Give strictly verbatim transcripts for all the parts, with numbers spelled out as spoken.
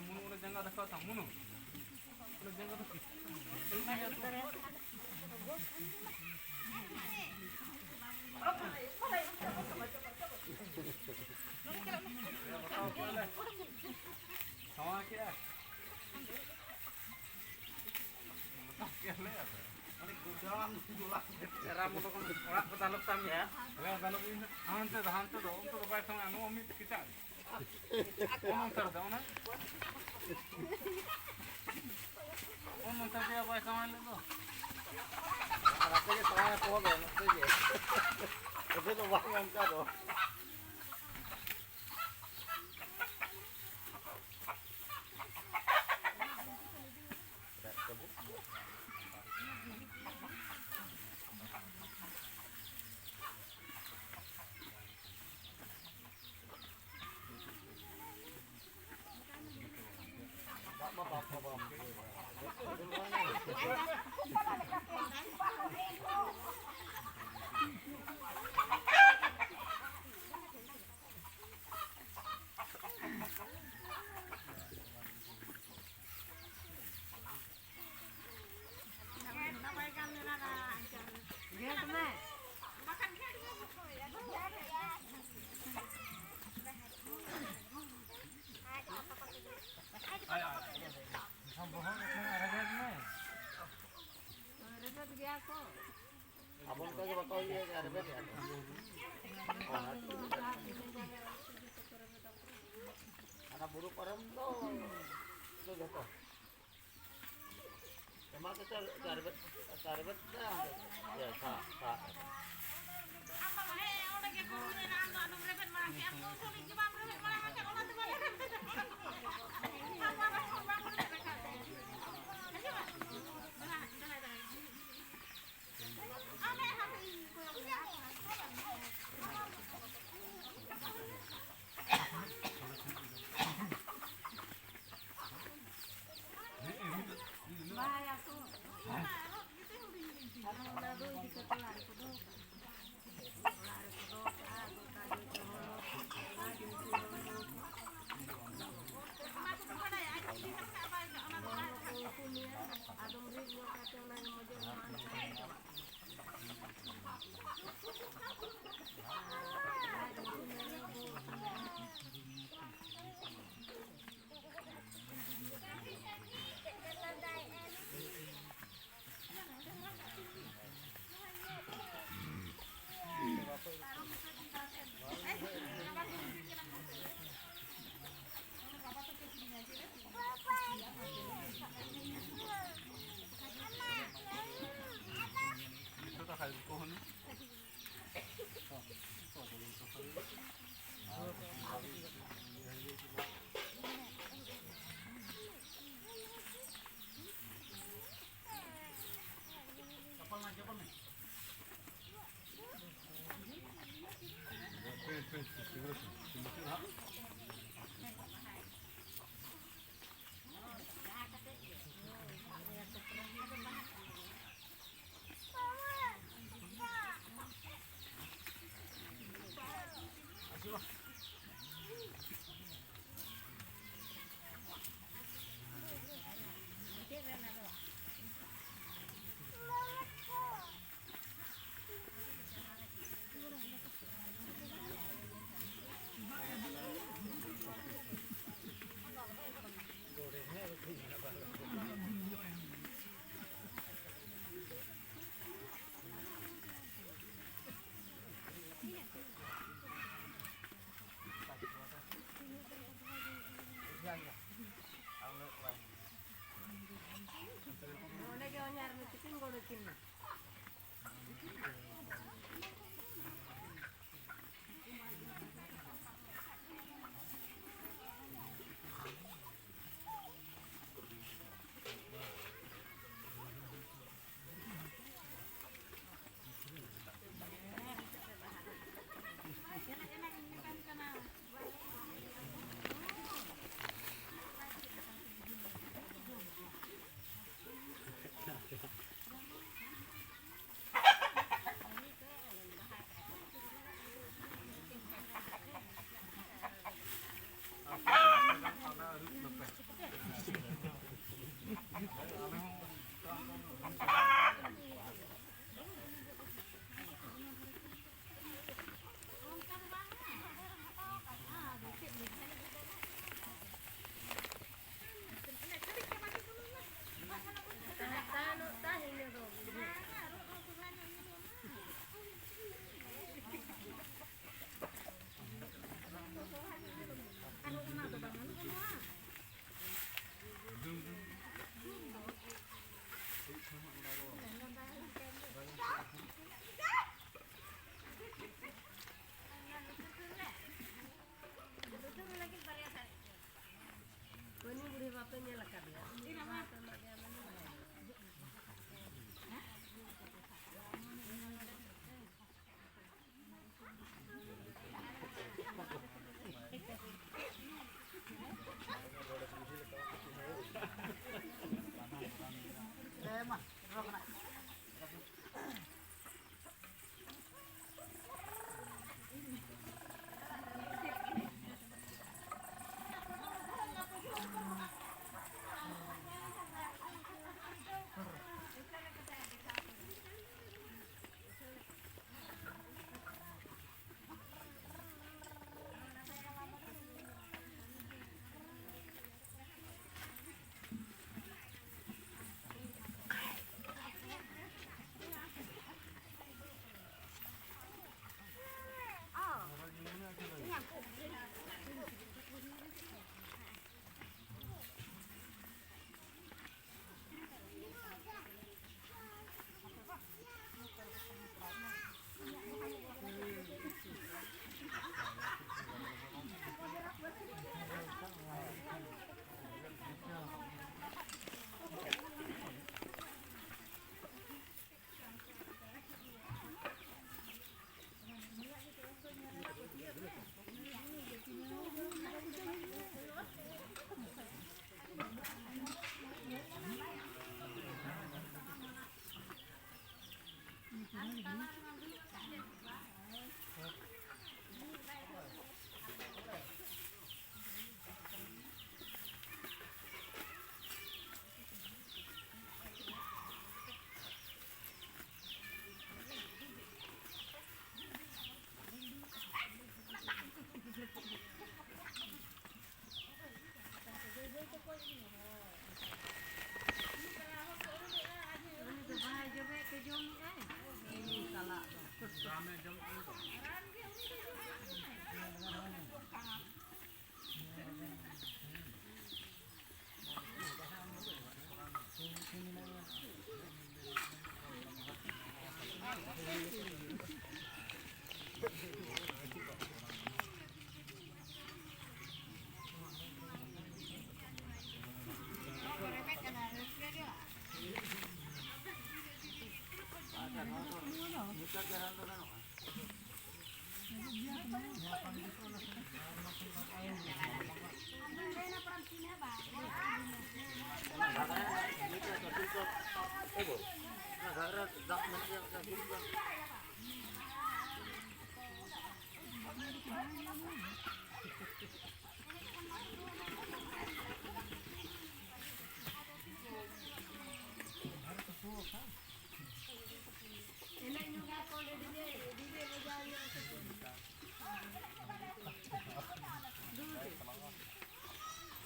ᱢᱩᱱᱩ, ᱚᱸᱰᱮ ᱡᱟᱸᱜᱟ ᱫᱮᱠᱷᱟᱣ ᱛᱟᱢ, ᱢᱩᱱᱩ᱾ ᱚᱸᱰᱮ ᱡᱟᱸᱜᱟ ᱫᱮᱠᱷᱟᱣ᱾ ᱥᱟᱶᱟ ᱠᱮᱜᱼᱟ᱾ ᱮᱨᱟ ᱢᱚᱛᱚ ᱠᱚ ᱚᱲᱟᱜ ᱠᱚ ᱫᱟᱞᱚᱵ ᱛᱟᱢ ᱜᱮᱭᱟ᱾ ᱦᱮᱸ, ᱫᱟᱞᱚᱵ ᱤᱧ ᱫᱚ᱾ ᱦᱟᱱᱛᱮ ᱫᱚ, ᱦᱟᱱᱛᱮ ᱫᱚ, ᱚᱱᱛᱮ ᱫᱚ ᱵᱟᱭ ᱥᱟᱶᱟ, ᱱᱚᱣᱟ ᱢᱤᱫ ᱠᱮᱪᱟᱜ᱾ ᱚᱱ ᱚᱱᱛᱮ ᱨᱮ ᱫᱚ, ᱚᱱᱟ᱾ ᱚᱱ ᱚᱱᱛᱮ ᱨᱮ ᱵᱟᱭ ᱥᱟᱶᱟ ᱞᱮᱫ ᱫᱚ᱾ ᱟᱨ ᱟᱯᱮ ᱜᱮ ᱥᱟᱶᱟ ᱠᱚ ᱫᱚ, ᱱᱚᱛᱮ ᱜᱮ᱾ ᱱᱚᱛᱮ ᱫᱚ ᱵᱟᱝ ᱚᱱᱠᱟ ᱫᱚ᱾ ᱟᱵᱚ ᱞᱮᱠᱟ ᱜᱮ ᱵᱟᱠᱚ ᱤᱭᱟᱹᱭᱟ, ᱨᱮᱵᱮᱫ ᱮᱫᱟ ᱠᱚ᱾ ᱚᱱᱟ ᱵᱩᱨᱩ ᱯᱟᱨᱚᱢ ᱫᱚ, ᱫᱚ ᱡᱚᱛᱚ᱾ ᱮᱢᱟ ᱠᱚ ᱪᱟᱨ-, ᱪᱟᱨᱵᱮᱫ, ᱪᱟᱨᱵᱮᱫ ᱫᱚ ᱚᱸᱰᱮ᱾ ᱤᱭᱟᱹ, ᱥᱟᱵ, ᱥᱟᱵ᱾ ᱢᱟᱹᱱᱤ ᱵᱩᱲᱦᱤ ᱵᱟᱯᱮ ᱧᱮᱞ ᱟᱠᱟᱫᱮᱭᱟ?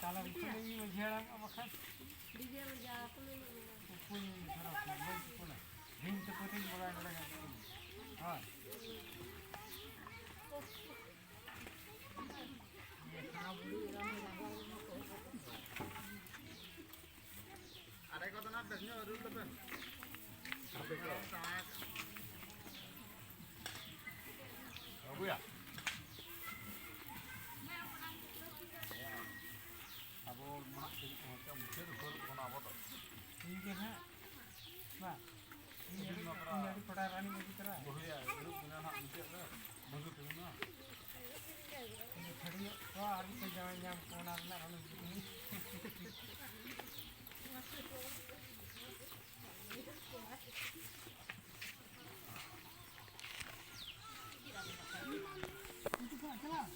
ᱛᱟᱦᱞᱮ ᱩᱱᱠᱩ ᱞᱟᱹᱜᱤᱫ ᱢᱟᱹᱡᱷᱤ ᱦᱟᱲᱟᱢ ᱟᱜ ᱵᱟᱠᱷᱟᱱ ᱰᱤᱡᱮ ᱵᱟᱡᱟᱣ ᱠᱚ ᱞᱟᱹᱭ ᱢᱮ᱾ ᱩᱱᱠᱩ ᱞᱟᱹᱜᱤᱫ ᱫᱷᱚᱨᱚ ᱠᱚ ᱞᱟᱹᱭ ᱠᱚ ᱠᱟᱱᱟ᱾ ᱵᱤᱱ ᱛᱮ ᱯᱟᱹᱴᱤ ᱵᱟᱲᱟᱭ ᱱᱚᱰᱮ ᱜᱮ᱾ ᱦᱳᱭ᱾ ᱟᱲᱮ ᱠᱚᱫᱚ ᱱᱟᱜ ᱵᱮᱥ ᱧᱚᱜ ᱟᱹᱨᱩᱵ ᱞᱮᱯᱮ᱾ ᱟᱹᱜᱩᱭᱟ᱾ ᱟᱵᱚ ᱢᱟ ᱦᱟᱸᱜ ᱛᱤᱱᱟᱹᱜ ᱦᱚᱲ ᱪᱚ ᱢᱩᱪᱟᱹᱫ ᱩᱛᱟᱹᱨᱚᱜ ᱠᱟᱱᱟ ᱟᱵᱚ ᱫᱚ᱾ ᱤᱧ ᱜᱮ ᱱᱟᱦᱟᱜ᱾ ᱵᱟ᱾ ᱤᱧ ᱟᱹᱰᱤ, ᱤᱧ ᱟᱹᱰᱤ ᱯᱟᱲᱟ ᱨᱟᱱᱤᱧ ᱟᱹᱜᱩ ᱛᱚᱨᱟ᱾ ᱵᱟᱹᱦᱩᱭᱟ ᱟᱹᱨᱩᱵ ᱠᱤᱱᱟ ᱱᱟᱦᱟᱜ ᱢᱩᱪᱟᱹᱫ ᱨᱮ᱾ ᱢᱚᱫᱷᱩ ᱛᱟᱹᱨᱤ ᱢᱟ᱾ ᱤᱧ ᱪᱷᱟᱹᱲᱭᱟᱹ ᱛᱚ ᱟᱨ ᱢᱤᱫᱴᱮᱱ ᱡᱟᱶᱟᱭ ᱧᱟᱢ ᱠᱚ ᱚᱱᱟ ᱨᱮᱱᱟᱜ ᱨᱟᱱᱤᱧ ᱟᱹᱜᱩ᱾